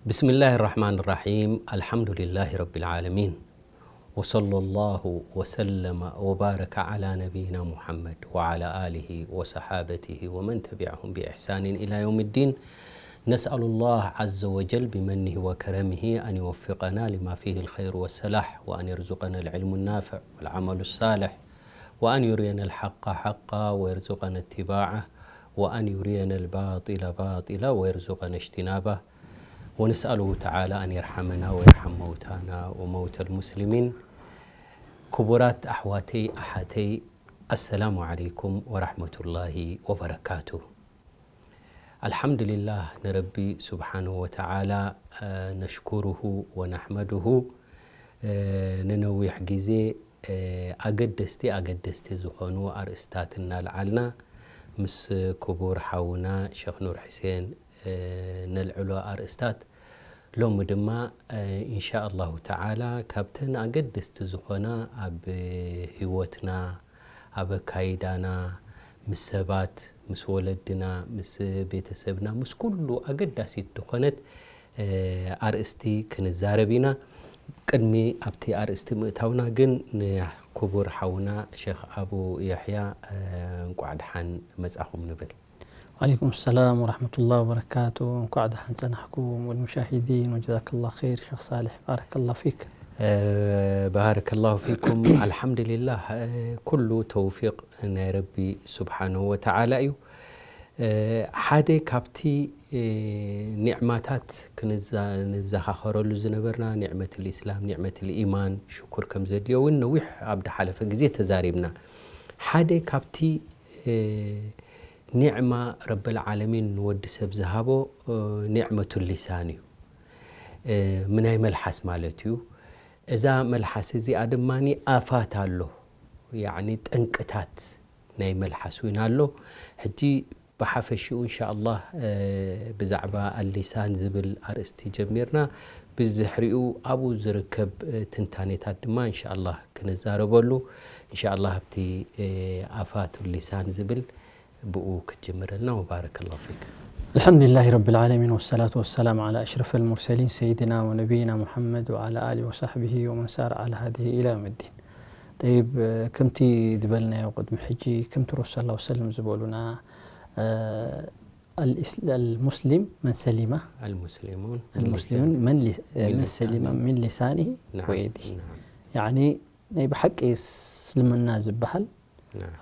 بسم الله الرحمن الرحيم. الحمد لله رب العالمين. وصلى الله وسلم وبارك على نبينا محمد وعلى آله وصحابته ومن تبعهم بإحسان إلى يوم الدين. نسأل الله عز وجل بمنه وكرمه أن يوفقنا لما فيه الخير والصلاح، وأن يرزقنا العلم النافع والعمل الصالح، وأن يرينا الحق حقا ويرزقنا اتباعه، وأن يرينا الباطل باطلا ويرزقنا اجتنابه. ونسأله تعالى أن يرحمنا ويرحم موتانا وموتى المسلمين. ክቡራት ኣሕዋተይ ኣሓተይ፣ ኣሰላሙ ዓለይኩም ወራሕመቱላሂ ወበረካቱ። ኣልሓምዱሊላህ፣ ንረቢ ስብሓንሁ ወተዓላ ነሽኩሩሁ ወነሕመዱሁ። ንነዊሕ ግዜ ኣገደስቲ ኣገደስቲ ዝኾኑ ኣርእስታት እናልዓልና ምስ ክቡር ሓውና ሸኽ ኑር ሕሴን ነልዕሎ ኣርእስታት፣ ሎሚ ድማ ኢንሻ ኣላሁ ተዓላ ካብተን ኣገደስቲ ዝኾና ኣብ ህይወትና፣ ኣብ ኣካይዳና፣ ምስ ሰባት፣ ምስ ወለድና፣ ምስ ቤተሰብና፣ ምስ ኩሉ ኣገዳሲት ዝኾነት ኣርእስቲ ክንዛረብ ኢና። ቅድሚ ኣብቲ ኣርእስቲ ምእታውና ግን ንክቡር ሓውና ሸኽ ኣቡ የሕያ እንቋዕ ደሓን መጻኹም ንብል። وعليكم السلام ورحمة الله وبركاته. እንኳዕ ደሓን ጸናሕኩም። والمشاهدين، وجزاك الله خير شيخ صالح، بارك الله فيك. ባረከላሁ ፊኩም። ኣልሓምዱሊላህ፣ ኩሉ ተውፊቅ ናይ ረቢ ስብሓንሁ ወተዓላ እዩ። ሓደ ካብቲ ኒዕማታት ክንዘኻኸረሉ ዝነበርና ኒዕመት ልእስላም፣ ኒዕመት ልኢማን ሽኩር ከም ዘድልዮ እውን ነዊሕ ኣብ ድሓለፈ ግዜ ተዛሪብና። ሓደ ካብቲ ኒዕማ ረብል ዓለሚን ንወዲ ሰብ ዝሃቦ ኒዕመቱ ሊሳን እዩ። ምናይ መልሓስ ማለት እዩ። እዛ መልሓስ እዚኣ ድማ ኣፋት ኣሎ፣ ያዕኒ ጠንቅታት ናይ መልሓስ እውን ኣሎ። ሕጂ ብሓፈሽኡ እንሻ ኣላህ ብዛዕባ ኣሊሳን ዝብል ኣርእስቲ ጀሚርና፣ ብዝሕሪኡ ኣብኡ ዝርከብ ትንታኔታት ድማ እንሻ ኣላህ ክንዛረበሉ። እንሻ ኣላህ ኣብቲ ኣፋቱ ሊሳን ዝብል ብኡ ክትጅምረልና። ወባረከላሁ ፊክ። الحمد لله رب العالمين، والصلاة والسلام على أشرف المرسلين سيدنا ونبينا محمد وعلى آله وصحبه ومن سار على هديه إلى يوم الدين. طيب، ከምቲ ዝበልናዮ ቅድሚ ሕጂ፣ ከምቲ ረሱል ሰለላሁ ዐለይሂ ወሰለም ዝበሉና፣ المسلم من سلم المسلمون المسلمون من من سلم من لسانه ويده. ያዕኒ ናይ ብሓቂ እስልምና ዝበሃል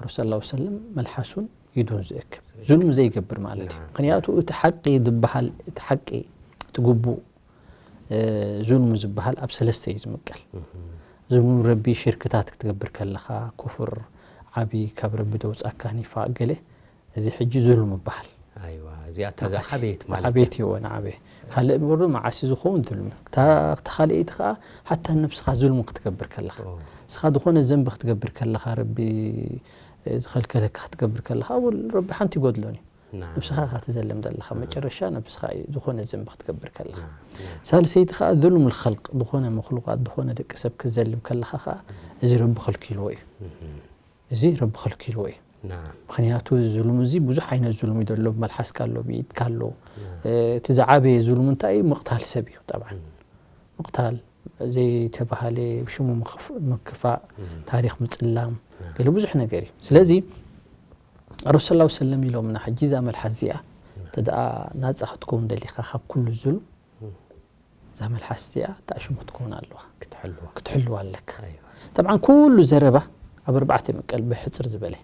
ረሱል ሰለላሁ ዐለይሂ ወሰለም መልሓሱን ኢዱን ዝእክብ፣ ዙልም ዘይገብር ማለት እዩ። ምክንያቱ እቲ ሓቂ ዝበሃል፣ እቲ ሓቂ፣ እቲ ግቡእ፣ ዙልም ዝበሃል ኣብ ሰለስተ እዩ ዝምቀል። ዙልም ረቢ፣ ሽርክታት ክትገብር ከለኻ፣ ኩፍር ዓቢ፣ ካብ ረቢ ደውጻካ፣ ኒፋቅ፣ ገለ፣ እዚ ሕጂ ዙልም ይበሃል። እዚኣ እታ ዝዓበየት ማለት እያ። ዓበየት እዎ፣ ንዓበየ። ካልእ እምበር ዶ መዓሲ ዝኸውን ዙልም እዩ። እታ ካልኣይቲ ከኣ ሓታ ነብስኻ ዙልም ክትገብር ከለኻ፣ ንስኻ ዝኾነ ዘንቢ ክትገብር ከለኻ፣ ረቢ ዝኸልከለካ ክትገብር ከለኻ፣ ኣወል ረቢ ሓንቲ ይጎድሎን እዩ። ነብስኻ ኢኻ ትዘልም ዘለኻ፣ መጨረሻ ነብስኻ እዩ፣ ዝኾነ ዘንቢ ክትገብር ከለኻ። ሳልሰይቲ ከኣ ዙልም ልኸልቅ፣ ዝኾነ መኽሉቃት፣ ዝኾነ ደቂ ሰብ ክትዘልም ከለኻ ከኣ፣ እዚ ረቢ ከልኪልዎ እዩ። እዚ ረቢ ከልኪልዎ እዩ። ምክንያቱ እዚ ዙልም እዚ ብዙሕ ዓይነት ዙልም እዩ ዘሎ። ብመልሓስካ ኣሎ፣ ብኢድካ ኣሎ። እቲ ዝዓበየ ዙልም እንታይ እዩ? ምቕታል ሰብ እዩ። ጠብዓን ምቕታል፣ ዘይተባሃለ ብሽሙ ምክፋእ፣ ታሪኽ ምጽላም፣ ገለ ብዙሕ ነገር እዩ። ስለዚ ረሱል ሰለላሁ ዐለይሂ ወሰለም ኢሎምና፣ ሕጂ እዛ መልሓስ እዚኣ እንተ ደኣ ናጻ ክትከውን ደሊኻ ካብ ኩሉ ዙልም፣ እዛ መልሓስ እዚኣ ተኣሽሙ ክትከውን ኣለዋ። ክትሕልዋ ኣለካ። ጠብዓን ኩሉ ዘረባ ኣብ ኣርባዕተ ይምቀል፣ ብሕጽር ዝበለ።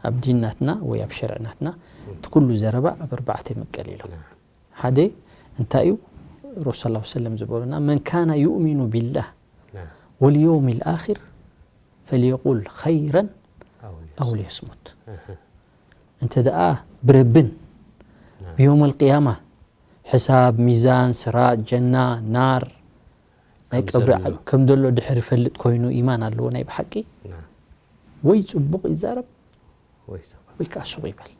ኣብ ዲን ናትና ወይ ኣብ ሸርዒ ናትና እቲ ኩሉ ዘረባ ኣብ ኣርባዕተ ይምቀል ኢሎም። ሓደ እንታይ እዩ? ረሱል ሰለላሁ ዐለይሂ ወሰለም ዝበሉና፣ من كان يؤمن بالله واليوم الآخر فليقل خيرا أو ليصمت. እንተ ደኣ ብረብን ብዮመል ቅያማ፣ ሕሳብ፣ ሚዛን፣ ስራጥ፣ ጀና፣ ናር፣ ናይ ቀብሪ ከም ዘሎ ድሕር ይፈልጥ ኮይኑ ኢማን ኣለዎ ናይ ብሓቂ፣ ወይ ጽቡቕ ይዛረብ ወይ ከዓ ሱቕ ይበል።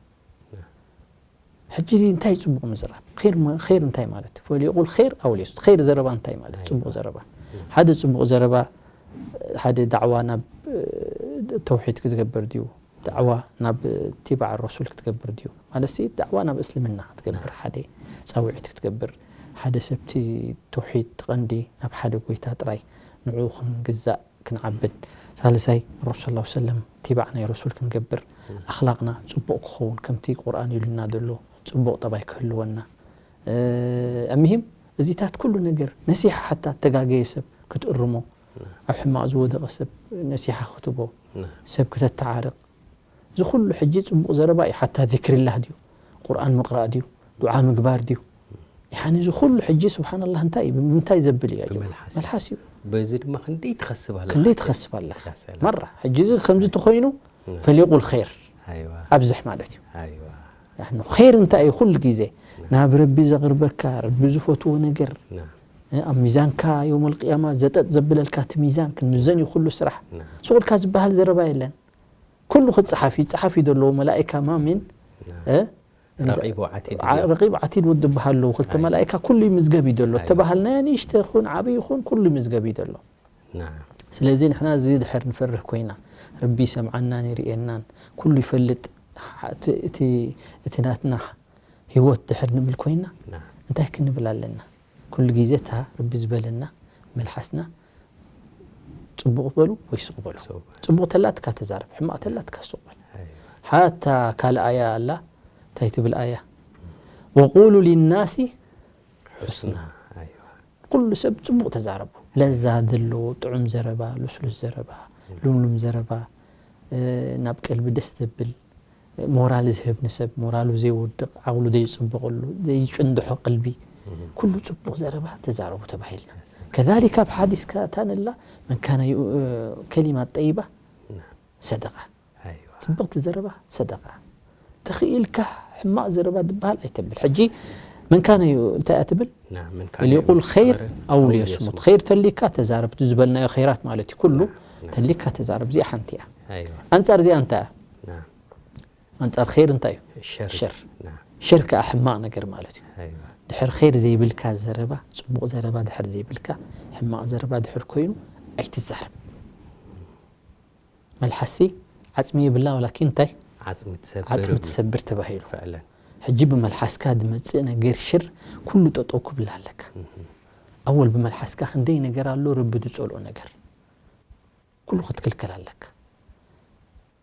ሕጂ እንታይ ጽቡቕ ምዝራብ? ኸይር እንታይ ማለት እዩ? ፈልየቁል ኸይር ኣው ልየስሙት። ኸይር ዘረባ እንታይ ማለት እዩ? ጽቡቕ ዘረባ። ሓደ ጽቡቕ ዘረባ፣ ሓደ ዳዕዋ ናብ ተውሒድ ክትገብር ድዩ? ዳዕዋ ናብ ኢትባዕ ረሱል ክትገብር ድዩ? ማለትሲ ዳዕዋ ናብ እስልምና ክትገብር፣ ሓደ ጻውዒት ክትገብር፣ ሓደ ሰብቲ ተውሒድ ትቐንዲ ናብ ሓደ ጎይታ ጥራይ ንዕኡ ክንግዛእ ክንዓብድ። ሳልሳይ ረሱል ሰለላሁ ዐለይሂ ወሰለም ቲባዕ ናይ ረሱል ክንገብር፣ ኣኽላቕና ጽቡቕ ክኸውን ከምቲ ቁርኣን ኢሉና ዘሎ ጽቡቕ ጠባይ ክህልወና። እ፣ እምሂም እዚታት ኩሉ ነገር ነሲሓ ሓታ እተጋገየ ሰብ ክትእርሞ፣ ኣብ ሕማቕ ዝወደቐ ሰብ ነሲሓ ክትቦ፣ ሰብ ክተተዓርቕ፣ እዚ ኩሉ ሕጂ ጽቡቕ ዘረባ እዩ። ሓታ ዚክሪላህ ድዩ? ቁርኣን ምቕራእ ድዩ? ዱዓ ምግባር ድዩ? ያኒ እዚ ኩሉ ሕጂ ስብሓንላህ እንታይ እዩ? ብምንታይ ዘብል እዩ? ኣጆኻ? ብመልሓስ እዩ። መልሓስ እዩ። በዚ ድማ ክንደይ ትኸስብ ኣለኻ? ክንደይ ትኸስብ ኣለኻ? ትኸስብ ኣለኻ። መራ፣ ሕጂ እዚ ከምዚ ተኾይኑ፣ ነ። ፈሊቁል ኸይር ኣይዋ። ኣብዝሕ ማለት እዩ። ኣይዋ። ያኒ ኸይር እንታይ እዩ? ኩሉ ግዜ ናብ ረቢ ዘቕርበካ፣ ረቢ ዝፈትዎ ነገር፣ ነ። እ፣ ኣብ ሚዛንካ የውመል ቅያማ ዘጠጥ ዘብለልካ እቲ ሚዛን ክንምዘን እዩ ኩሉ ስራሕ። ነ። ሱቕ ኢልካ ዝበሃል ዘረባ የለን። ኩሉ ክጸሓፍ እዩ፣ ይጸሓፍ እዩ ዘለዎ መላኢካ ማሚን፣ ነ። እ፣ እንደ-፣ ረቂብ ወዓቲድ ዓ-፣ እዩ። ረቂብ ዓቲድ ወዲ በሃሎ፣ ክልተ ኣይ። መላኢካ ኩሉ ይምዝገብ እዩ ዘሎ። ኣይ። እተባሃልናዮ ንእሽተ ይኹን ዓብዪ ይኹን ኩሉ ይምዝገብ እዩ ዘሎ። ናም። ስለዚ ንሕና እዚ ድሕር ንፈርህ ኮይና፣ ረቢ ይሰምዓናን ይርእየናን፣ ኩሉ ይፈልጥ፣ ሓ-፣ እቲ፣ እቲ፣ እቲ ናትና ህይወት ድሕር ንብል ኮይና፣ ናም። እንታይ ክንብል ኣለና? ኩሉ ግዜ እታ ረቢ ዝበለና መልሓስና ጽቡቕ በሉ ወይ ሱቕ በሉ። ሱቕ በሉ። ጽቡቕ ተላትካ ተዛረብ፣ ሕማቕ ተላትካ ሱቕ በል። ኣይ። ሓታ ካልእ ኣያ ኣላ፣ እንታይ ትብል ኣያ? "ወቁሉ ሊናሲ ሑስና። ሑስና። ኣይዋ። ኩሉ ሰብ ጽቡቕ ተዛረቡ። ለዛ ዘለዎ ጥዑም ዘረባ፣ ልስሉስ ዘረባ፣ ልምሉም ዘረባ፣ እ፣ ናብ ቀልቢ ደስ ዘብል፣ እ፣ ሞራል ዝህብ ንሰብ፣ ሞራሉ ዘይወድቕ፣ ዓቕሉ ዘይጽብቐሉ፣ ዘይጭንድሖ ቀልቢ፣ እህ። ኩሉ ጽቡቕ ዘረባ ተዛረቡ ተባሂልና። ከዛሊካ ኣብ ሓዲስ ከ-፣ እታ ንላ መን ካነ ዩ-፣ እ፣ ከሊማ ጠይባ ና። ሰደቃ። ኣይዋ። ጽብቕቲ ዘረባ ሰደቃ። ተኽኢልካ ሕማቕ ዘረባ ዝበሃል ኣይተብል። ሕጂ መን ካነ ዩ-፣ እንታይ እያ ትብል? ና፣ መን ካነ ሊቁል ዩ-፣ ኸይር ኸይር ኣው ኣው ሊየስሙት። ሊየስሙት። ኸይር ተሊካ ተዛረብ። እቲ ዝበልናዮ ኸይራት ማለት እዩ። ኩሉ ና፣ ና። ተሊካ ተዛረብ። እዚኣ ሓንቲ እያ። ኣይዋ። ኣንጻር እዚኣ እንታይ እያ? ና። ኣንጻር ኸይር እንታይ እዩ? ሸር። ሸር። ና። ሸር ከኣ ሕማቕ ነገር ማለት እዩ። ኣይዋ። ድሕር ኸይር ዘይብልካ ዘረባ፣ ጽቡቕ ዘረባ ድሕር ዘይብልካ፣ ሕማቕ ዘረባ ድሕር ኮይኑ ኣይትዛረብ። መልሓስሲ ዓጽሚ የብላ፣ ወላኪን እንታይ? ዓጽሚ ትሰብር ዓጽሚ ይብሉ። ትሰብር ተባሂሉ። ፈዕለን። ሕጂ ብመልሓስካ ዝመጽእ ነገር ሽር ኩሉ ጠጠው ክብል ኣለካ። እህ። ኣወል ብመልሓስካ ክንደይ ነገር ኣሎ፣ ረቢ ዝጸልኦ ነገር። ኩሉ ክትክልከል ኣለካ።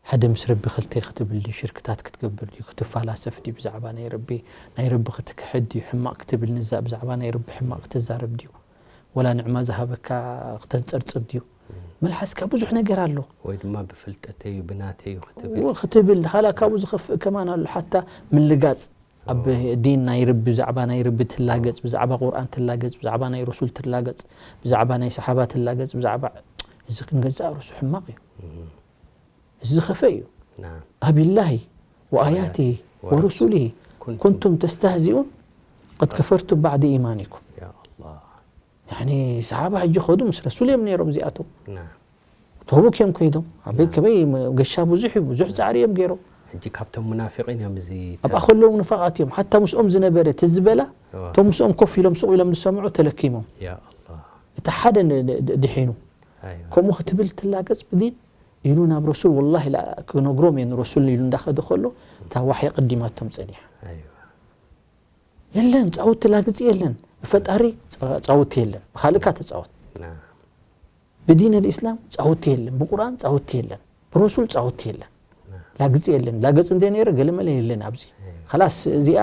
ሓደ ምስ ረቢ ክልተ ክትብል ድዩ፣ ሽርክታት ክትገብር ድዩ፣ ክትፈላሰፍ ድዩ፣ ብዛዕባ ናይ ረቢ፣ ናይ ረቢ ክትክሕድ ድዩ፣ ሕማቕ ክትብል ንዛ-፣ ብዛዕባ ናይ ረቢ ሕማቕ ክትዛረብ ድዩ፣ ወላ ንዕማ ዝሃበካ ክተንጸርጽር ድዩ? መልሓስካ ብዙሕ ነገር ኣሎ። ወይ ድማ ብፍልጠተዩ፣ ብናተዩ ክትብል። እዎ፣ ክትብል፣ ኻላ ካብኡ ዝኸፍእ ከማን ኣሎ። ሓታ ምልጋጽ ኣብ ኣዎ። ዲን ናይ ረቢ፣ ብዛዕባ ናይ ረቢ ትላገጽ፣ ብዛዕባ ቁርኣን ትላገጽ፣ ብዛዕባ ናይ ረሱል ትላገጽ፣ ብዛዕባ ናይ ሰሓባ ትላገጽ፣ ብዛዕባ፣ እዚ ክንገዝእ ርእሱ ሕማቕ እዩ። እም። እዚ ዝኸፍእ እዩ። ናም። ኣቢላሂ ወኣያቲሂ ወኣያቲሂ ወረሱሊሂ ኩንቱም ኩንቱም ተስተህዚኡን ቀድ ከፈርቱም ባዕደ ኢማኒኩም። ያ ኣላህ። ያኒ ሰሓባ ሕጂ ኸዱ ምስ ረሱል እዮም ነይሮም እዚኣቶም። ናም። ተቡክ እዮም ከይዶም። ኣበይ ናም። ከበይ ገሻ ብዙሕ እዩ፣ ብዙሕ ጻዕሪ እዮም ገይሮም። ሕጂ ካብቶም ሙናፊቂን እዮም እዚ ኣብኣ ተ- ከለዉ ንፋቓት እዮም። ሓታ ምስኦም ዝነበረ እቲ ዝበላ፣ እዋ። እቶም ምስኦም ኮፍ ኢሎም ሱቕ ኢሎም ዝሰምዑ ተለኪሞም። ያ ኣላህ። እቲ ሓደ ን-፣ ን-፣ ድ-፣ ድሒኑ። ኣይዋ። ከምኡ ክትብል ትላገጽ ብዲን ኢሉ ናብ ረሱል፣ ወላሂ ላ-፣ ክነግሮም እየ ንረሱል ኢሉ እንዳኸደ ከሎ፣ እታ ዋሕይ ቀዲማቶም ጸኒሓ። ኣይዋ። የለን፣ ጻውቲ ላግጺ የለን። ብፈጣሪ ጻ-፣ ጻውቲ የለን። ብኻልእካ ተጻወት። ናም። ብዲን ኣልኢስላም ጻውቲ የለን። ብቁርኣን ጻውቲ የለን። ብረሱል ጻውቲ የለን። ናም። ላግጺ የለን። ላገጽ እንደ ነይረ ገለመለ የለን ኣብዚ። ኣይዋ። ኸላስ እዚኣ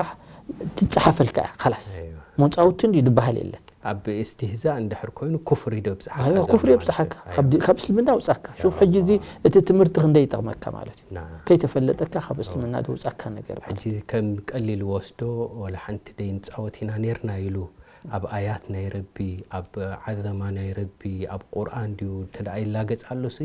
ትጸሓፈልካ እያ። ኸላስ። ኣይዋ። እሞ ጻውቲ እንዲ ዝበሃል የለን። ኣብ እስትህዛእ እንድሕር ኮይኑ ኩፍሪ ዶ ይብጽሓካ ኣይዋ፣ ዘሎ ኩፍሪ ማለት የብጽሓካ። እዩ። ካብ ዲ-፣ ኣይዋ። ካብ እስልምና ውጻካ። ሹፍ፣ ሕጂ እዚ እቲ ትምህርቲ ክንደይ ይጠቕመካ ማለት እዩ። ናም። ከይተፈለጠካ ካብ እስልምና ዝውጻካ ነገር ማለት ሕጂ እዩ። ከም ቀሊል ወስዶ፣ ወላ ሓንቲ ደይንጻወት ኢና ኔርና ኢሉ ኣብ ኣያት ናይ ረቢ፣ ኣብ ዓዘማ ናይ ረቢ፣ ኣብ ቁርኣን ድዩ እንተ ደኣ ይላገጽ ኣሎሲ፣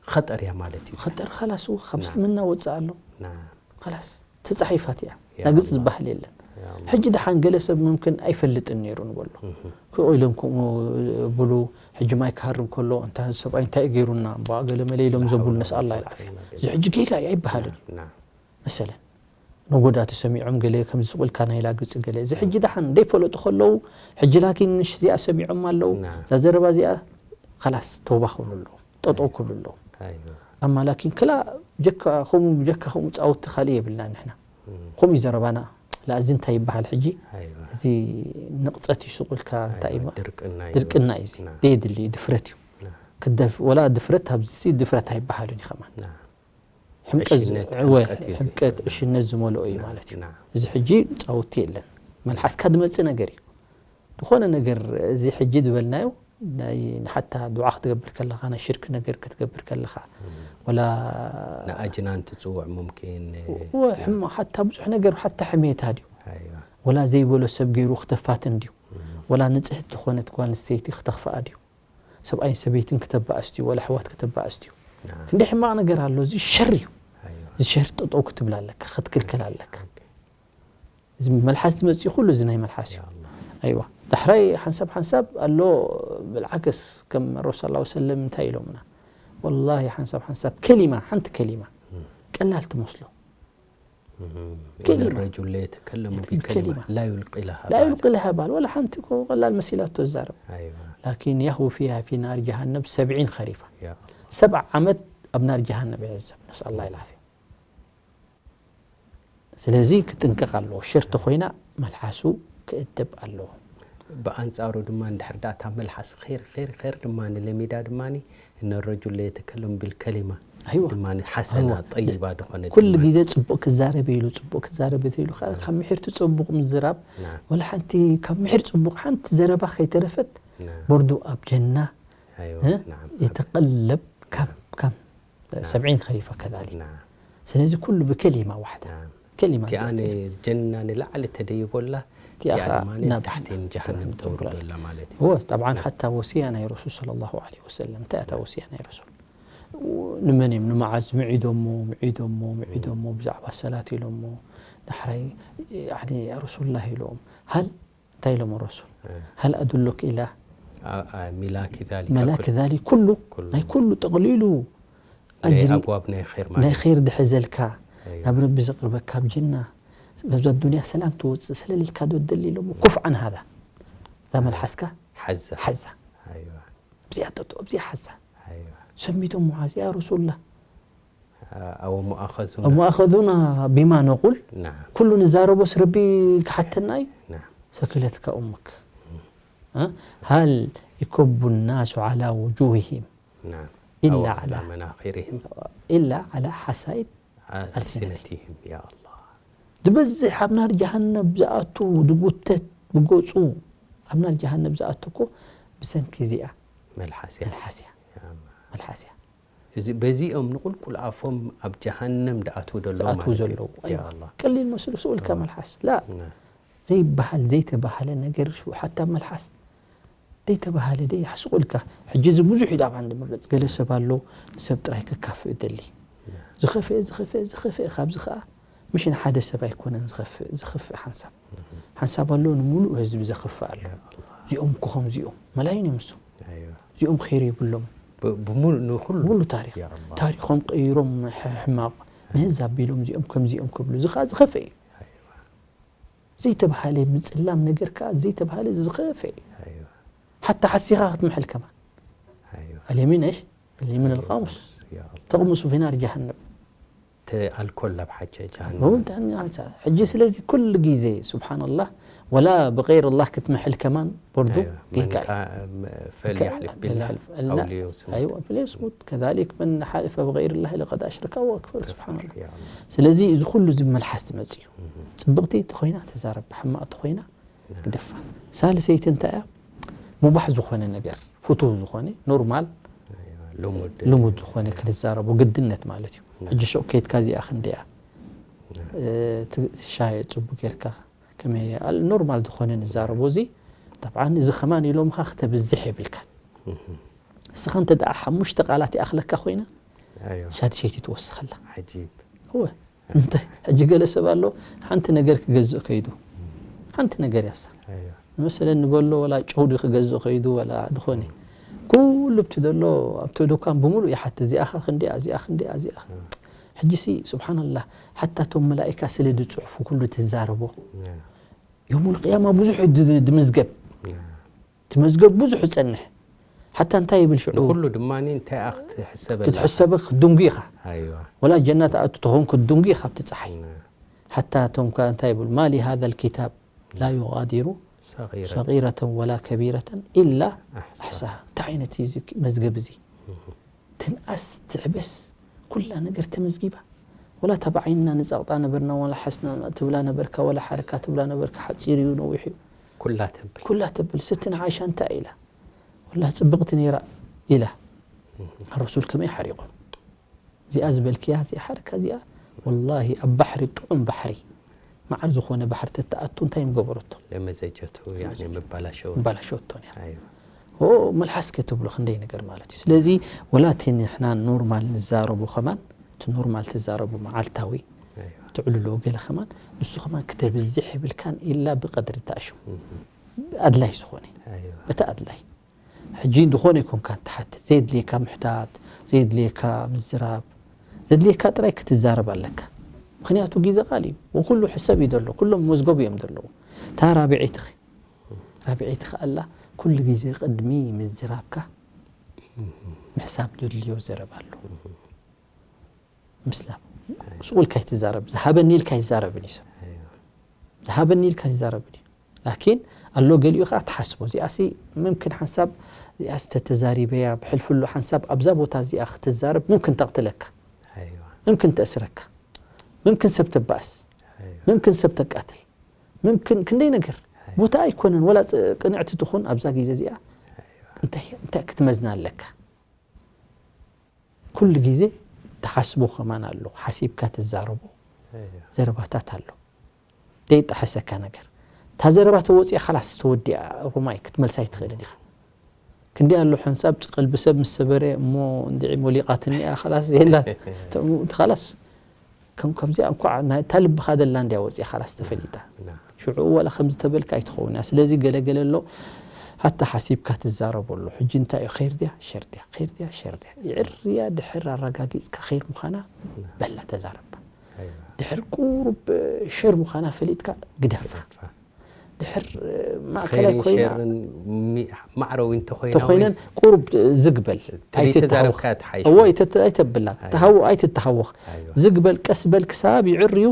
ኸጠር እያ ማለት እዩ። ኸጠር ኸላስ፣ እው፣ ካብ ናም። እስልምና ወጽእ ኣሎ። ናም። ኸላስ፣ ተጻሒፋት እያ። ያ ናግጽ ኣላህ። ዝበሃል የለን። ያ ኣላህ። ሕጂ ደሓን ገለ ሰብ ሙምክን ኣይፈልጥን ነይሩ ንበሎ። እህ። ክኡ ኢሎም ከምኡ ብሉ፣ ሕጂ ማይ ክሃርም ከሎ፣ እንታ ሰብኣይ እንታይ ገይሩና፣ እምበኣ ገለ መለ ኢሎም ላ ዘብሉ፣ ሓውላ ነስኣል ኣላህ ወላ ኣልዓፍያ። ቁወተ ኢላ ቢላህ። እዚ ሕጂ ጌጋ እዩ ኣይበሃልን። ናም፣ ናም። መሰለን፣ ነጎዳ ተሰሚዖም ገለ ከምዚ ሱቕ ኢልካ ናይ ላግጺ ገለ። እዚ ሕጂ ደሓን ዘይፈለጡ ከለዉ፣ ሕጂ ላኪን ንሽ እዚኣ ሰሚዖም ኣለዉ። ናም። እዛ ዘረባ እዚኣ ኸላስ ተውባ ክብሉ ኣለዎም። ጠጠው ክብሉ ኣለዎም። ኣይዋ። ኣማ ላኪን ክላ ጀካ ከምኡ፣ ጀካ ከምኡ ጻውቲ ካልእ የብልና ንሕና። እም። ከምኡ እዩ ዘረባና። ላዚ እንታይ ይበሃል ሕጂ? ኣይዋ እዚ ንቕጸት እዩ ስቑልካ እንታይ ኣይዋ ይበሃል? ድርቅና እዩ ድርቅና እዩ እዚ ና- ደየድሊ እዩ ድፍረት እዩ። ና- ክደፍ ወላ ድፍረት ኣብዚ ሲ ድፍረት ኣይበሃሉን እዩ ከማን። ና- ሕምቀት ዕሽነት፣ እወ ሕምቀት እዩ ሕምቀት ዝብል። ዕሽነት ዝመልኦ እዩ ና- ማለት እዩ። ና- እዚ ሕጂ ጻውቲ የለን። መልሓስካ ድመጽእ ነገር እዩ። ዝኾነ ነገር እዚ ሕጂ ዝበልናዮ ናይ ንሓታ ዱዓ ክትገብር ከለኻ ናይ ሽርክ ነገር ክትገብር ከለኻ ወላ ንኣጅናን ትጽውዕ ሙምኪን እወ ሕሞ ሓታ ብዙሕ ነገር ሓታ ሕሜታ ድዩ ኣይዋ ወላ ዘይበሎ ሰብ ገይሩ ክተፋትን ድዩ ወላ ንጽህት ዝኾነት ጓል ኣንስተይቲ ክተኽፍኣ ድዩ ሰብኣይን ሰበይትን ክተባእስ ድዩ ወላ ኣሕዋት ክተባእስ ድዩ ና- ክንደይ ሕማቕ ነገር ኣሎ እዚ ሸር እዩ ኣይዋ እዚ ሸር ጠጠው ክትብል ኣለካ ክትክልክል ኣለካ ኦኬ። እዚ መልሓስ ዝመፅእ ኩሉ እዚ ናይ መልሓስ እዩ ያ ኣላህ ኣይዋ ዳሕራይ ሓንሳብ ሓንሳብ ኣሎ ብልዓክስ ከም ረሱል ላ ሰለም እንታይ ኢሎምና ወላሂ ሓንሳብ ሓንሳብ ከሊማ ሓንቲ ከሊማ ቀላል ትመስሎ እም፣ ከሊማ። إن الرجل ليتكلم يتكلم بكلمة بكلمة. لا يلقي لها لا بالا. يلقي لها بال ولا ሓንቲ እኮ ቀላል መሲላቶ ትዛረብ ኣይዋ ላኪን የህዊ ፊሃ ፊ ናር ጀሃነም ሰብዒን ኸሪፋ ያ ሰብዓ ዓመት ኣብ ናር ጀሃነም ይዕዘብ ነስኣል ላ ልዓፍያ ስለዚ ክጥንቀቕ ኣለዎ ሸር ተኾይና መልሓሱ ክእደብ ኣለዎ ብኣንጻሩ ድማ እንድሕር ዳታ መልሓስ ር ር ር ድማ ንለሚዳ ድማ እነ ረጁል ለየተከለሙ ቢልከሊማ ኣይዋ ድማ ሓሰና ኣይዋ። ጠይባ ዝኾነ ኩሉ ድማ ግዜ ፅቡቅ ክዛረብ ኢሉ ፅቡቅ ክዛረብ ኢሉ ካብ ምሕርቲ ፅቡቅ ምዝራብ ና- ወላ ሓንቲ ካብ ምሕር ፅቡቅ ሓንቲ ዘረባ ከይተረፈት ና- ቦርዱ ኣብ ጀና ኣይዋ እ? ናዓም የተቀለብ ካብ ካብ ሰብዒን ከሊፋ ከዛሊክ ና ስለዚ ኩሉ ብከሊማ ዋሕዳ ናዓም ከሊማ እቲኣ ንጀና ንላዕሊ ተደይቦላ እቲኣ እቲኣ ኸዓ ድማ ናብ ንታሕቲ ንጀሃነም ተውርደላ ማለት እዩ እወ ጠብዓን ሓታ ወሲያ ናይ ረሱል صلى الله عليه وسلم እንታይ እታ ወሲያ ናይ ረሱል ንመን እዮም ንመዓዝ ምዒዶሞ ምዒዶሞ ምዒዶሞ ብዛዕባ ሰላት ኢሎሞ ዳሕራይ ያኒ ያ ረሱሉላህ ኢሎም ሃል እንታይ ኢሎም ረሱል እ። ሃል ኣዱሉክ ኢላ ኣ- ኣ- ሚላኪ ዛሊካ መላክ ኩል- ዛሊክ ኩሉ ኩሉ። ናይ ኩሉ ጠቕሊሉ ናይ ኣጅሪ ኣብዋብ ናይ ኸይር ናይ ማለት ኸይር ድሕዘልካ እዩ። ናብ ረቢ ዘቕርበካ ኣብ ጀና በዛ ዱንያ ሰላም ትወፅእ ስለልካ ዶ ደሊ ኢሎሞ ኩፍ ዓን ሃዛ እዛ መልሓስካ ሓዛ ሓዛ ኣይዋ ኣብዚኣ ጠጦ ኣብዚኣ ሓዛ ኣይዋ ሰሚቶም ሙዓዝ ያ ረሱሉላህ ኣወ ሙኣኸዙና እሞ ኣኸዙና ቢማ ነቁል ና ኩሉ ንዛረቦስ ረቢ ክሓተና እዩ ና ሰኪለትካ ኡምክ እ? ሃል ይከቡ ናሱ ዓላ ውጁህህም ና ኢላ ኣወ ዓላ መናኺርህም ኢላ ዓላ ሓሳይድ ኣልሲነቲህም ያ ኣላህ ዝበዝሕ ኣብ ናር ጀሃነብ ዝኣቱ ዝጉተት ብገፁ ኣብ ናር ጀሃነብ ዝኣቱ እኮ ብሰንኪ እዚኣ መልሓስ እያ መልሓስ እያ ያ ኣላህ። መልሓስ እያ እዚ በዚኦም ንቁልቁል ኣፎም ኣብ ጀሃነም ድኣትዉ ዘለዉ ዝኣትዉ ማለት እዩ። ዘለዉ ያ ኣይዋ ኣላህ ቀሊል መስሉ ስኡልካ መልሓስ ላ ና ዘይበሃል ዘይተባሃለ ነገር ሓታ መልሓስ ዘይተባሃለ ደይ ሓስቑልካ ሕጂ እዚ ብዙሕ እዩ ዳብዓን ዝምረፅ ገለ ሰብ ኣሎ ንሰብ ጥራይ ከካፍእ ደሊ ዝኸፍአ ዝኸፍአ ዝኸፍአ ካብዚ ከዓ ምሽ ንሓደ ሰብ ኣይኮነን ዝኸፍእ ዝኽፍእ ሓንሳብ ሓንሳብ ኣሎ ንምሉእ ህዝቢ ዘኽፍእ ኣሎ እዚኦም እኮ ከምዚኦም መላይን እዮም እሶም ኣይዋ እዚኦም ኸይር የብሎም ብ- ብሙሉ ንኩሉ ሙሉ ታሪክ ያ ኣላህ ታሪኾም ቀይሮም ሕ- ሕማቕ ንህዝ ኣቢሎም እዚኦም ከምዚኦም ክብሉ እዚ ከዓ ዝኸፍእ እዩ ዘይተባሃለ ምፅላም ነገር ከዓ ዘይተባሃለ ዝኸፍእ እዩ ኣይዋ ሓታ ሓሲኻ ክትምሕል ከማን ኣይዋ اليمين ايش؟ اليمين الخامس ያ ኣላህ تغمس في نار جهنم ተኣልኮል ኣብ ሓቸ ጀሃነም هو انت يعني حجي ስለዚ ኩሉ ግዜ سبحان الله ولا بغير الله ክትምሕል ከማን ቦርዱ ኣይዋ መን ጌጋ እዩ ካ- ም- ፈልያሕልፍ ቢላህ ፈልያሕልፍ ቢላህ። ኣው ሊየስሙት أيوة فليصمت كذلك من حلف بغير الله لقد أشرك وهو كافر سبحان الله ያ ኣላህ ስለዚ እዚ ኩሉ እዚ መልሓስ ትመፅእ እዩ ፅብቕቲ ተኾይና ተዛረብ ሕማቕ ተኾይና ግደፋ ሳልሰይቲ እንታይ እያ ሙባሕ ዝኾነ ነገር ፍቱው ዝኾነ ኖርማል ልሙድ ልሙድ ዝኾነ ክንዛረቦ ግድነት ማለት እዩ ሕጂ ሾቅ ከይድካ እዚኣ ክንደያ ሻየ ፅቡ ጌርካ ከመይ ኖርማል ዝኾነ ንዛረቦ እዚ ጠብዓን እዚ ከማን ኢሎምኻ ክተብዝሕ የብልካን እስኻ እንተ ደኣ ሓሙሽተ ቃላት ይኣኽለካ ኮይና ኣይዋ ሻድሸይቲ ትወስኸላ ዓጂብ እወ እንተ ሕጂ ገለ ሰብ ኣሎ ሓንቲ ነገር ክገዝእ ከይዱ ሓንቲ ነገር ያሳ ኣይዋ ንመሰለ ንበሎ ወላ ጨው ድዩ ክገዝእ ከይዱ ወላ ዝኾነ ኩሉ ብቲ ዘሎ ኣብቲ ዱካን ብምሉእ ይሓትት እዚኣኻ ክንዲኣ እዚኣ ክንዲኣ እዚኣ ሕጂ ሲ ስብሓንላህ ሓታ እቶም መላኢካ ስለ ዝፅሕፉ ኩሉ ትዛረቦ የሙል ቅያማ ብዙሕ ድ- ድምዝገብ ትመዝገብ ብዙሕ ይፀንሕ ሓታ እንታይ ይብል ሽዑ ንኩሉ ድማ እንታይ ክትሕሰበላ ክትሕሰበ ክትድንጉ ኢኻ ኣይዋ ወላ ጀና ትኣቱ ተኾን ክትድንጉ ኢኻ ኣብቲ ፀሓይ ሓታ እቶም ከ እንታይ ይብሉ? ما لهذا الكتاب لا يغادر صغيرة صغيرة ولا كبيرة إلا أحصاها. أحصاها። እንታይ ዓይነት እዩ እዚ መዝገብ እዚ? ትንኣስ ትዕበስ ኩላ ነገር ተመዝጊባ። ወላ እታ ብዓይንና ንጸቕጣ ነበርና፣ ወላ ሓስና ትብላ ነበርካ፣ ወላ ሓረካ ትብላ ነበርካ፣ ሓጺር እዩ ነዊሕ እዩ ኩላ ተብል ኩላ ተብል። ስትና ዓይሻ እንታይ ኢላ? ወላ ጽብቕቲ ነይራ ኢላ። ኣረሱል ከመይ ሓሪቖም? እዚኣ ዝበልክያ እዚኣ ሓረካ እዚኣ ወላሂ ኣብ ባሕሪ፣ ጥዑም ባሕሪ፣ መዓር ዝኾነ ባሕሪ ተተኣቱ እንታይ ምገበረቶ? ለመዘጀቱ ያኒ መባላሸው ምባላሸወቶ ነይራ። ኣይዋ ኦ መልሓስ ከትብሎ ክንደይ ነገር ማለት እዩ። ስለዚ ወላ እቲ ንሕና ኖርማል ንዛረቡ ከማን እቲ ኖርማል ትዛረቡ መዓልታዊ ኣይዋ ትዕልሎ ገለ ከማን ንሱ ከማን ክተብዝሕ ይብልካን ኢላ ብቐድሪ ተኣሽሙ ኣድላይ ዝኾነ ኣይዋ በቲ ኣድላይ ሕጂ ዝኾነ ይኮንካ ትሓትት ዘየድልየካ ምሕታት ዘየድልየካ ምዝራብ ዘድልየካ ጥራይ ክትዛረብ ኣለካ። ምክንያቱ ግዜ ቃል እዩ ወኩሉ ሕሰብ እዩ ዘሎ ኩሎም መዝገቡ እዮም ዘለዉ። እታ ራብዒትኺ ራብዒትኺ ኣላ ኩሉ ግዜ ቅድሚ ምዝራብካ ምሕሳብ ድልዮ ዘረብ ኣሎ። ምስላም ስቑ ኢልካ ኣይትዛረብ ዝሃበኒ ኢልካ ኣይዛረብን እዩ ሰብ ኣይዋ ዝሃበኒ ኢልካ ኣይዛረብን እዩ። ላኪን ኣሎ ገሊኡ ከዓ ትሓስቦ እዚኣሲ ምምክን ሓንሳብ እዚኣስ ተተዛሪበያ ብሕልፍሉ ሓንሳብ ኣብዛ ቦታ እዚኣ ክትዛረብ ምምክን ተቕትለካ ኣይዋ ምምክን ተእስረካ ምምክን ሰብ ተባእስ ኣይዋ ምምክን ሰብ ተቃትል ምምክን ክንደይ ነገር ቦታ ኣይኮነን ወላ ፅ- ቅንዕቲ ትኹን ኣብዛ ግዜ እዚኣ እንታይ እንታይ ክትመዝና ኣለካ። ኩሉ ግዜ ትሓስቦ ከማን ኣሎ ሓሲብካ ትዛረቦ ኣይዋ ዘረባታት ኣሎ ዘይጠሓሰካ ነገር እታ ዘረባ ተወፂኣ ካላስ ተወዲኣ ሩማይ ክትመልሳ ኣይትኽእልን ኢኻ። ክንዲ ኣሎ ሓንሳብ ቀልቢ ሰብ ምስ ሰበረ እሞ እንድዒ ሞሊቓትኒ እያ ካላስ የላ እቲ ካላስ ከም ከምዚኣ እንኳዕ ናይ እታ ልብኻ ደላ እንድያ ወፂኣ ካላስ ተፈሊጣ ና ሽዑ ዋላ ከምዚ ተበልካ ኣይትኸውን እያ። ስለዚ ገለገለ ኣሎ ሓታ ሓሲብካ ትዛረቦ ኣሎ ሕጂ እንታይ እዩ ኸይር ድያ ሸር ድያ ኸይር ድያ ሸር ድያ ይዕርያ ድሕር ኣረጋጊፅካ ኸይር ምዃና በላ ተዛረባ። ኣይዋ ድሕር ቁሩብ ሸር ምዃና ፈሊጥካ ግደፋ። ድሕር ማእከላይ ኸይርን ኮይና ሸርን ሚ- ማዕረዊ እንተኮይና ተኮይነን ቁሩብ ዝግበል ትሪት ተዛረብካ ትሓይሽ እዎ ኣይተብላ ኣይዋ። ተሃው ኣይትተሃወኽ ኣይዋ ዝግበል ቀስ በል ክሳብ ይዕርዩ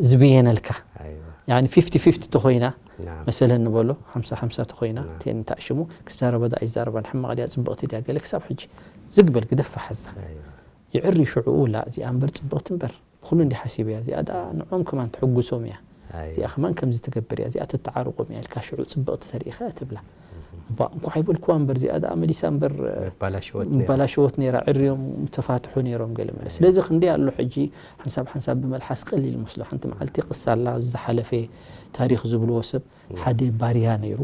ዝብየነልካ ኣይዋ ያኒ ፊፍቲ ፊፍቲ ተኮይና ናም መሰለን ንበሎ ሓምሳ ሓምሳ ተኮይና ናም ቴን ታእሽሙ ክዛረበ ዳ ኣይዛረባን ሕማቕ ድያ ጽብቕቲ ድያ ገለ ክሳብ ሕጂ ዝግበል ግደፋ ሓዛ ኣይዋ ይዕሪ ሽዑኡ ላ እዚኣ እምበር ጽብቕቲ እምበር ብኩሉ እንዲ ሓሲብ እያ እዚኣ ደኣ ንዖም ከማን ትሕጉሶም እያ ኣይዋ እዚኣ ከማን ከምዚ ትገብር እያ እዚኣ ትተዓርቆም እያ ኢልካ ሽዑ ጽብቕቲ ተሪኢኻ እያ ትብላ። እባ እንኳዕ ኣይበልኩዋ እምበር እዚኣ ደኣ መሊሳ እምበር መባላሸወት ነይራ ምባላሸወት ነይራ ዕርዮም ተፋትሑ ነይሮም ገለ መለ ስለዚ ክንደይ ኣሎ ሕጂ ሓንሳብ ሓንሳብ ብመልሓስ ቀሊል ይመስሎ ሓንቲ መዓልቲ ቅሳ ኣላ ዝሓለፈ ታሪኽ ዝብልዎ ሰብ ሓደ ባርያ ነይሩ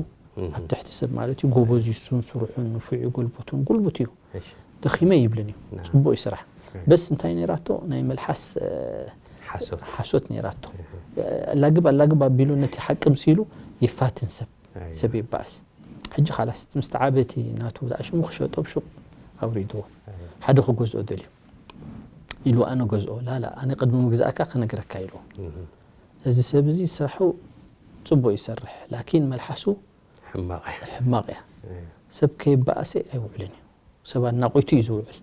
ኣብ ትሕቲ ሰብ ማለት እዩ ጎበዝ እዩ እሱን ስርሑን ንፉዕ እዩ ጎልቡቱን ጉልቡት እዩ እሺ ደኺመ ይብልን እዩ ና። ጽቡቅ እዩ ስራሕ እም። በስ እንታይ ነይራቶ ናይ መልሓስ እ፣ ሓሶት ሓሶት ነይራቶ ኣላግብ ኣላግብ ኣቢሉ ነቲ ሓቂ ምሲሉ ይፋትን ሰብ ኣይ። ሰብ ይባእስ ሕጂ ካላስ ምስ ተዓበቲ ናቱ ዝኣሽሙ ክሸጦ ብሹቅ ኣውሪድዎ ሓደ ክገዝኦ ደልዩ ኢሉ ኣነ ገዝኦ ላላ ኣነ ቅድሚ ምግዛእካ ክነግረካ ኢልዎ እም። እዚ ሰብ እዚ ስራሑ ጽቡቅ ይሰርሕ ላኪን መልሓሱ ሕማቕ ሕማቕ እያ እም። ሰብ ከይበኣሰ ኣይውዕልን እዩ ሰብ ኣናቂቱ እዩ ዝውዕል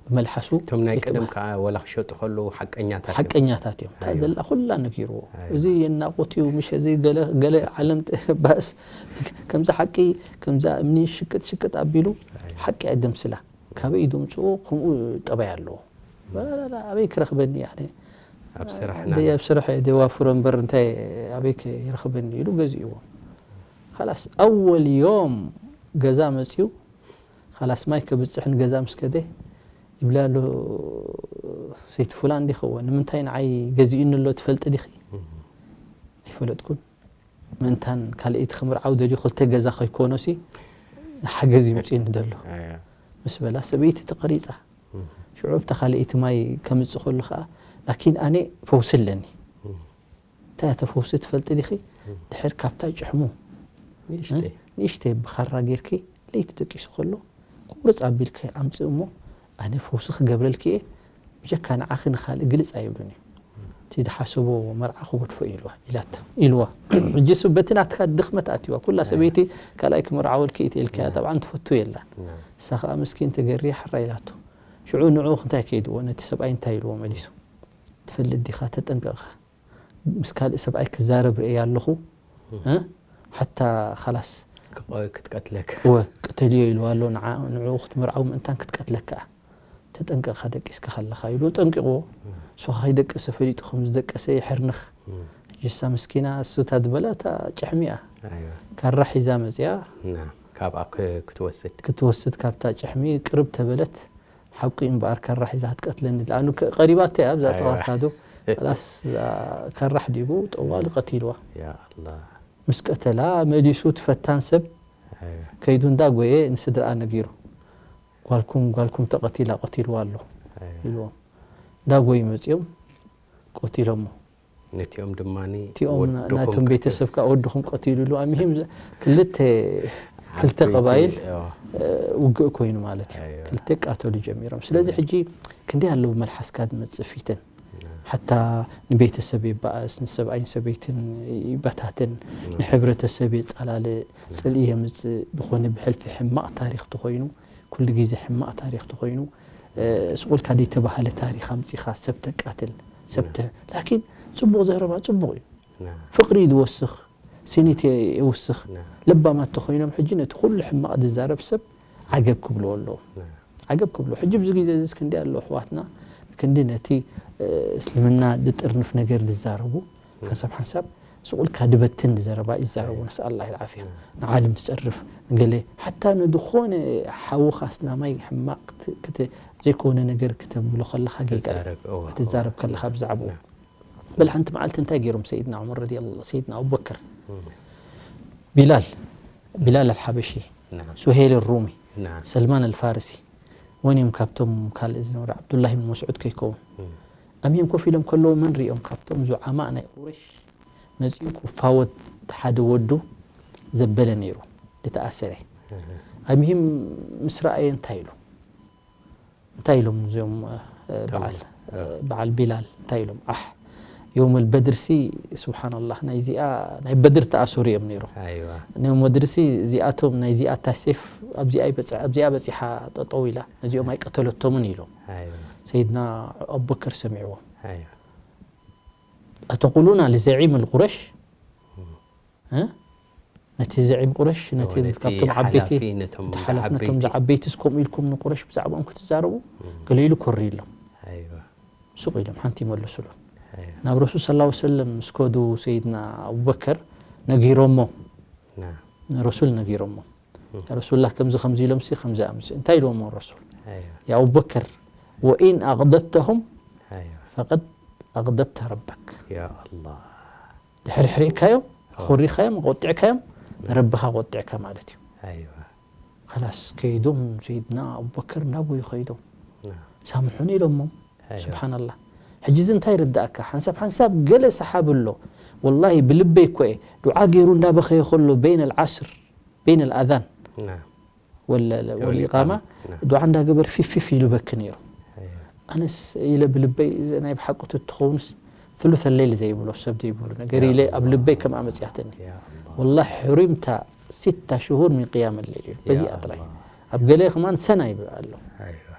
ብመልሓሱ እቶም ናይ ይትባህ። ቀደም ከዓ ወላ ክሸጡ ከለዉ ሓቀኛታት እዮም። ሓቀኛታት እዮም እታ ኣዮ። ዘላ ኩላ ነጊርዎ ኣዮ። እዚ የናቆት እዩ ምሽ እዚ ገለ ገለ ዓለም ጥ- ባእስ ከምዚ ሓቂ ከምዛ እምኒ ሽቅጥ ሽቅጥ ኣቢሉ ሓቂ ኣደምስላ ካበይ እዩ ደምፅኦ ከምኡ ጠባይ ኣለዎ ላላላ ኣበይ ክረኽበኒ ኣነ ኣብ ስራሕ ደይ ኣብ ስራሕ እየ ደዋፍሮ እምበር እንታይ ኣበይ ከ ይረኽበኒ ኢሉ ገዚእዎ ካላስ ኣወል ዮም ገዛ መፅዩ ካላስ ማይ ከብፅሕ ንገዛ ምስ ከደ ይብላ ኣሎ ሰይቲ ፉላን ዲኸዎ ንምንታይ ንዓይ ገዚኡኒ ኣሎ ትፈልጢ ዲኺ ኣይፈለጥኩን ምእንታን ካልኣይቲ ክምርዓው ደልዩ ክልተ ገዛ ከይኮኖሲ ንሓገዝ ይምፅእኒ ደሎ ኣያ። ምስ በላ ሰበይቲ ተቐሪፃ ሽዑ ኣብታ ካልኣይቲ ማይ ከምፅእ ከሉ ከዓ ላኪን ኣነ ፈውሲ ኣለኒ እንታይ እያ ተፈውሲ ትፈልጢ ዲኺ ድሕር ካብታ ጭሕሙ ንእሽተይ ንእሽተይ ብኻራ ጌርኪ ለይቲ ደቂሱ ከሎ ቁርፅ ኣቢልኪ ኣምፅእ እሞ ኣነ ፈውሲ ክገብረልኪ እየ ብጀካ ንዓኺ ንኻልእ ግልፅ ኣይብሉን እዩ እቲ ዝሓሰቦ መርዓ ክገድፎ እዩ ኢልዋ ኢላታ ኢልዋ ሕጂ እሱ በቲ ናትካ ድኽመት ኣትዋ ኩላ ሰበይቲ ካልኣይ ክምርዓወልኪ እየ ኢልካያ ጠብዓን ትፈቱ የላን እሳ ከዓ ምስኪን ተገርያ ሕራ ኢላቶ ሽዑ ንዑ እንታይ ከይድዎ ነቲ ሰብኣይ እንታይ ኢልዎ መሊሱ ትፈልጥ ዲኻ ተጠንቀቕኻ ምስ ካልእ ሰብኣይ ክዛረብ ርእየ ኣለኹ። እ? ሓታ ኻላስ ክትቀትለካ። እወ፣ ቅተልዮ ኢልዋ ኣሎ። ንዓ-፣ ንዕኡ ክትምርዓው ምእንታን ክትቀትለካ እያ። ተጠንቀቕካ ደቂስካ ከለኻ ኢሉ ጠንቂቕዎ። ንሱ ከይደቀሰ ፈሊጡ ከም ዝደቀሰ ይሕርንኽ። ጅሳ ምስኪና እሱታ ዝበላ እታ ጭሕሚ እያ። ካራ ሒዛ መጽያ። ና፣ ካብኣ ክ-፣ ክትወስድ። ክትወስድ ካብታ ጭሕሚ ቅርብ ተበለት። ሓቁ እምበኣር ካራ ሒዛ ክትቀትለኒ። ለኣኑ ከ-፣ ቀሪባቶ እያ ኣብዛ ኣይዋ። ጥቓ ሳዱ። ኸላስ፣ እዛ ካራ ሕዲጉ ጠዋሊ ቀቲልዋ። ያ ኣላህ። ምስ ቀተላ መሊሱ ትፈታን ሰብ ኣይዋ። ከይዱ እንዳጎየ ንስድራኣ ነጊሩ። ጓልኩም፣ ጓልኩም ተቐቲላ፣ ቀቲልዋ ኣሎ ኣይዋ። ኢልዎም። እንዳጎዩ መጺኦም ቀቲሎሞ። ነቲኦም ድማ እቲኦም ወድኹም ናቶም ቀቲሉ። ቤተሰብ ከኣ ወድኹም ቀቲሉ ኢሉ። ኣሚሂም ዘ-፣ ክልተ፣ ክልተ ዓበይቲ፣ ቀባይል፣ ኦ። እ፣ ውግእ ኮይኑ ማለት እዩ። ኣይዋ። ክልተ ቃተሉ ጀሚሮም። ስለዚ ሕጂ ክንደይ ኣለዉ መልሓስካ ዝመጽእ ፊትን። ሓታ ንቤተሰብ ይበኣስ፣ ንሰብኣይን ሰበይትን ይበታትን፣ ንሕብረተሰብ የጻላልእ፣ ጽልኢ የምጽእ። ብኾነ ብሕልፊ ሕማቕ ታሪኽ ተኾይኑ፣ ኩሉ ግዜ ሕማቕ ታሪኽ ተኾይኑ፣ እ፣ ስቕ ኢልካ ዘይተባህለ ታሪኽ ኣምጺኻ ሰብ ተቃትል፣ ሰብ ተ-፣ ላኪን ጽቡቕ ዘረባ ጽቡቕ እዩ። ና። ፍቕሪ እዩ ዝወስኽ፣ ስኒት የ-፣ የውስኽ። ና። ለባማት ተኾይኖም ሕጂ ነቲ ኩሉ ሕማቕ ዝዛረብ ሰብ ዓገብ ክብልዎ ኣለዎም። ና። ዓገብ ክብሎ። ሕጂ ኣብዚ ግዜ እዚ ክንዲ ኣለዉ ኣሕዋትና፣ ክንዲ ነቲ፣ እ፣ እስልምና ዝጥርንፍ ነገር ዝዛረቡ፣ ሓንሳብ ሓንሳብ ስቕ ኢልካ ድበትን ዘረባ ይዛረቡ። ነስኣል ኣላህ ልዓፍያ። ንዓለም ትጸርፍ፣ ንገለ፣ ሓታ ንዝኾነ ሓውኻ እስላማይ ሕማቕ ክት-፣ ክት-፣ ዘይኮነ ነገር ክተብሎ ከለኻ ጌጋ እዩ። ክትዛረብ፣ እወ፣ ክትዛረብ እወ። ከለኻ ብዛዕባኡ። ና። በል ሓንቲ መዓልቲ እንታይ ገይሮም ሰይድና ዑመር ረዲየላሁ፣ ሰይድና ኣቡበከር? እም። ቢላል፣ ቢላል ኣልሓበሺ፣ ናም። ሱሄል ሩሚ፣ ናም። ሰልማን ኣልፋርሲ፣ ወን እዮም ካብቶም ካልእ ዝነበሩ፣ ዓብዱላህ ብን መስዑድ ከይከውን። እም። ኣምዮም ኮፍ ኢሎም ከለዉ መን ሪኦም? ካብቶም ዙዓማ ናይ ቁረሽ መጺኡ ክፋወት ሓደ ወዱ ዘበለ ነይሩ፣ ዝተኣሰረ። እህ። ኣምሂም ምስ ረኣየ እንታይ ኢሉ? እንታይ ኢሎም እዚኦም፣ እ፣ እቶም፣ በዓል፣ እ። በዓል ቢላል እንታይ ኢሎም? ኣሕ፣ የውመል በድርሲ፣ ስብሓንላህ፣ ናይዚኣ፣ ናይ በድር ተኣሰሩ እዮም ነይሮም። ኣይዋ። ናይ በድርሲ እዚኣቶም፣ ናይዚኣ እታ ሴፍ ኣብዚኣ ይበጽሕ-፣ ኣብዚኣ በጺሓ ጠጠው ኢላ፣ ነዚኦም ኣይቀተለቶምን ኢሎም። ኣይዋ። ሰይድና ኣቡበከር ሰሚዕዎም። ኣይዋ። ኣተቁሉና ሊዘዒም ልቁረሽ? እም። እ? ነቲ ዘዒም ቁረሽ፣ ነቲ እወ፣ ነቲ ካብቶም ዓበይቲ፣ ሓላፊ፣ ነቶም እቲ ሓላፊ፣ ነቶም ዓበይቲ። ዝዓበይቲ እስከምኡ ኢልኩም ንቁረሽ ብዛዕባኦም ክትዛረቡ? እም። ገለ ኢሉ ኮሪ ኢሎም። ኣይዋ። ሱቕ ኢሎም ሓንቲ ይመልሱሉ። ኣይዋ። ናብ ረሱል ሰለላሁ ዐለይሂ ወሰለም ምስ ከዱ ሰይድና ኣቡበከር ነጊሮሞ። ና። ንረሱል ነጊሮሞ። እም። ያ ረሱሉላህ፣ ከምዚ ከምዚ ኢሎምሲ፣ ከምዚ ኣምሲ። እንታይ ኢልዎም ረሱል? ኣይዋ። ያ ኣቡበከር፣ ወኢን ኣቕደብተሁም ኣይዋ። ፈቀድ ኣቕደብተ ረበክ። ያ ኣላህ። ድሕሪ ሕሪእካዮም፣ ኣዎ። ኣኾሪኻዮም፣ ኣቆጢዕካዮም፣ ንረብኻ ኣቆጢዕካ ማለት እዩ። ኣይዋ። ኸላስ ከይዶም ሰይድና ኣቡበከር ናበዩ ከይዶም? ና። ሳምሑኒ ኢሎሞም። ኣይዋ። ስብሓንላህ። ሕጂ እዚ እንታይ ይርዳእካ? ሓንሳብ ሓንሳብ ገለ ሰሓቢ ኣሎ። ወላሂ ብልበይ እኮ እየ። ዱዓ ገይሩ እንዳበኸየ ከሎ በይነ ልዓስር፣ በይነ ልኣዛን ና። ወለ-፣ ወለ-፣ ወልኢቃማ ወልኢቃማ፣ ና። ዱዓ እንዳገበር ፊፍ ፊፍ ኢሉ በኪ ነይሩ። ኣይዋ። ኣነስ ኢለ ብልበይ፣ እዚ ናይ ብሓቁ ተትኸውንስ፣ ثلث الليل ዘይብሎ፣ ሰብ ዘይብሉ ነገር ያ ኢለ ኣብ ኣላህ። ልበይ ከምኣ መጽያትኒ። ያ ኣላህ። ወላሂ፣ ሕሩምታ ሲታ ሽሁር ሚን ቅያም ለይል እዩ። በዚኣ ያ ጥራይ። ኣላህ። ኣብ ገለ ከማን ሰና ይብል ኣሎ። ኣይዋ።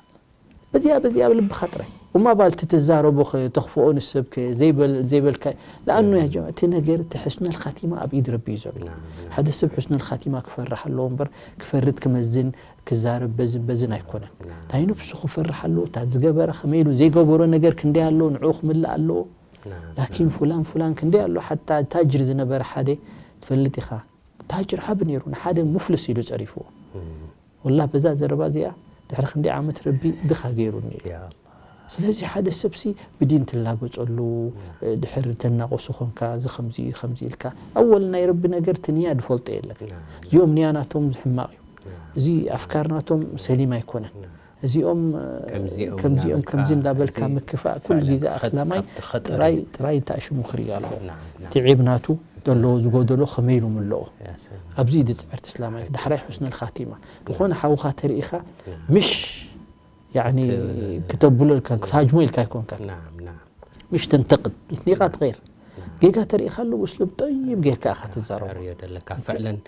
በዚኣ፣ በዚኣ ኣብ ልብኻ ጥራይ። እማ ባል እቲ ትዛረቦ ኸ-፣ ተኽፍኦ ንሰብ ከ-፣ ዘይበል-፣ ዘይበልካ። ለኣኑ ያ ጀማ-፣ እቲ ነገር፣ እቲ ሕስነል ኻቲማ ኣብ ኢድ ረቢ እዩ ዘሎ። ናም፣ ናም። ሓደ ሰብ ሕስነል ኻቲማ ክፈርሕ ኣለዎ እምበር፣ ክፈርድ ክመዝን፣ ክዛረብ በዝን በዝን ኣይኮነን። ናም። ናይ ነብሱ ክፈርሕ ኣለዎ። እታ ዝገበረ ከመይ ኢሉ፣ ዘይገበሮ ነገር ክንደይ ኣለዎ፣ ንዕኡ ክምልእ ኣለዎ። ናም፣ ላኪን ናም። ፉላን ፉላን ክንደይ ኣሎ፣ ሓታ ታጅር ዝነበረ ሓደ ትፈልጥ ኢኻ። ታጅር ዓቢ ነይሩ፣ ንሓደ ሙፍልስ ኢሉ ጸሪፍዎ። እም። ወላሂ በዛ ዘረባ እዚኣ ድሕሪ ክንደይ ዓመት ረቢ ድኻ ገይሩኒ ኢሉ። ያ ኣላህ። ስለዚ ሓደ ሰብሲ ብዲን ትላገጸሉ፣ ያ። ድሕሪ ተናቆሱ ኾንካ፣ እዚ ከምዚ፣ ከምዚ ኢልካ፣ ኣወል ናይ ረቢ ነገር እቲ ንያ ድፈልጦ የለን። ያ፣ ያ። እዚኦም ንያ ናቶም ሕማቕ እዩ። ያ። እዚ ኣፍካር ናቶም ሰሊም ኣይኮነን። ያ። እዚኦም፣ ከምዚኦም ከምዚኦም፣ እንዳበልካ፣ ከምዚ እንዳበልካ እዚ ምክፋእ፣ ኩሉ ፍዕለን ግዜ ኸጥ-፣ ኣስላማይ ካብቲ ኸጠር ጥራይ፣ እዩ። ጥራይ እንታይ ሽሙ ክርኢ ኣለዎ። ናም፣ ናም። እቲ ዒብ ናቱ፣ ደሎ ዝጎደሎ ከመይ ኢሉ ምልኦ? ያ ሰላም። ኣብዚ እዩ ዝጽዕር እቲ እስላማይ። ዳሕራይ ሑስነል ኻቲማ። ዝኾነ ሓውኻ ተርኢኻ፣ ያ። ምሽ፣ ያዕኒ፣ ክተ-፣ ክተብሎ ኢልካ፣ ክትሃጅሞ ኢልካ ኣይኮንካን። ናም፣ ናም። ምሽ ተንተቅድ፣ ኢትኒቃ ትቀይር። ናም። ጌጋ ተርኢኻ ኣሎ፣ ብእስሉብ ጠይብ ጌርካ ኢኻ ትዛረቦ። ተርእዮ ዘለካ። ፍዕለን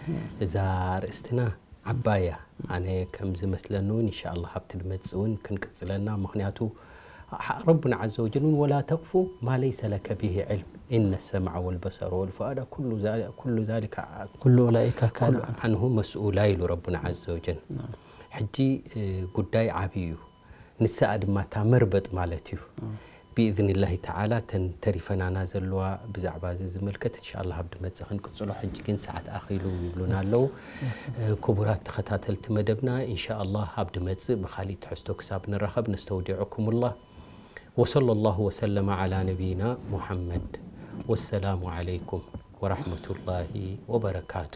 እዛ ኣርእስትና ዓባይ እያ። ኣነ ከም ዝመስለኒ እውን፣ ኢንሻኣላህ፣ ኣብቲ ዝመጽእ እውን ክንቅጽለና። ምኽንያቱ፣ ረቡና ዐዘ ወጀል እውን ወላ ተቅፉ ማ ለይሰ ለከ ብሂ ዕልም ኢነ ሰምዐ ወልበሰረ ወልፉኣደ ኩሉ ዛ- ኩሉ ዛሊከ ኩሉ ኡላኢካ ካነ ኩሉ ዐንሁ መስኡላ ኢሉ ረቡና ዐዘ ወጀል። ሕጂ እ፣ ጉዳይ ዓብዪ እዩ። ንስኣ ድማ እታ መርበጥ ማለት እዩ። ብኢዝኒላሂ ተዓላ እተን ተሪፈናና ዘለዋ ብዛዕባ እዚ ዝምልከት እንሻላ ኣብ ድመፅእ ክንቅፅሎ፣ ሕጂ ግን ሰዓት ኣኺሉ ይብሉና ኣለዉ። እ፣ ክቡራት ተኸታተልቲ መደብና እንሻላ ኣብ ድመፅእ ብካሊእ ትሕዝቶ ክሳብ ንራኸብ ነስተውዲዑኩምላ። ወሰለ ላሁ ወሰለመ ዓላ ነቢይና ሙሐመድ። ወሰላሙ ዓለይኩም ወራሕመቱላሂ ወበረካቱ።